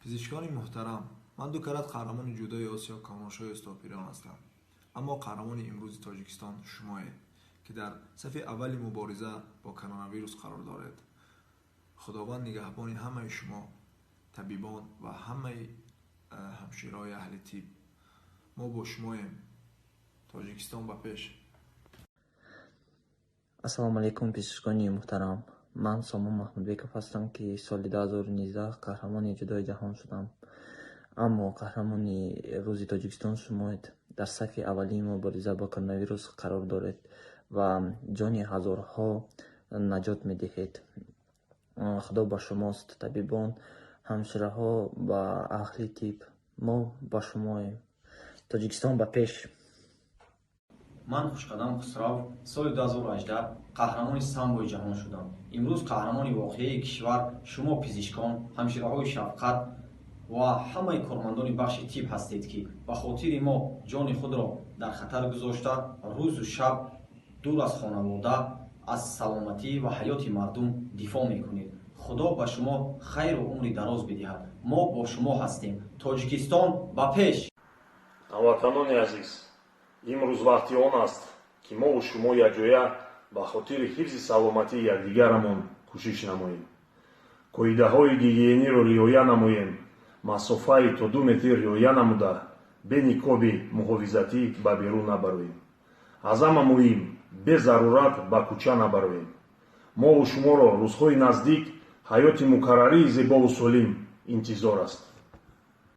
Пизишкони муҳтарам, ман ду карат қаҳрамони ҷудои Осиё Камолшоҳи Устопирон ҳастам. Аммо қаҳрамони имрӯзи Тоҷикистон шумоед, ки дар сафи аввали мубориза бо коронавирус қарор доред. Худованд нигаҳбони ҳамаи шумо, табибон ва ҳамаи ҳамшираҳои аҳли тиб. Мо бо шумоем. Тоҷикистон ба пеш! Ассалому алайкум, пизишкони муҳтарам. Ман Сомон Маҳмудбеков ҳастам, ки соли 2019 қаҳрамони ҷудои ҷаҳон шудам. Аммо қаҳрамони рӯзи Тоҷикистон шумоед. Дар сафи аввалии мубориза бо коронавирус қарор доред ва ҷони ҳазорҳо наҷот медиҳед. Худо ба шумост, табибон, ҳамшираҳо ба аҳли тиб. Мо ба шумоем. Тоҷикистон ба пеш! Ман Хушқадам Хусрав соли 2018 қаҳрамони самбои ҷаҳон шудам. Имрӯз қаҳрамони воқеии кишвар шумо, пизишкон, ҳамшираҳои шафқат ва ҳамаи кормандони бахши тиб ҳастед, ки ба хотири мо ҷони худро дар хатар гузошта, рӯзу шаб дур аз хонавода аз саломатӣ ва ҳаёти мардум дифоъ мекунед. Худо ба шумо хайру умри дароз бидиҳад. Мо бо шумо ҳастем. Тоҷикистон ба пеш! Ҳамватанони азиз, имрӯз вақти он аст, ки мову шумо якҷоя ба хотири ҳифзи саломатии якдигарамон кӯшиш намоем, қоидаҳои гигиениро риоя намоем, масофаи то 2 метр риоя намуда, бе никоби муҳофизатӣ ба берун набароем. Аз ҳама муҳим, безарурат ба кӯча набароем. Мову шуморо рӯзҳои наздик ҳаёти мукаррарии зебову солим интизор аст.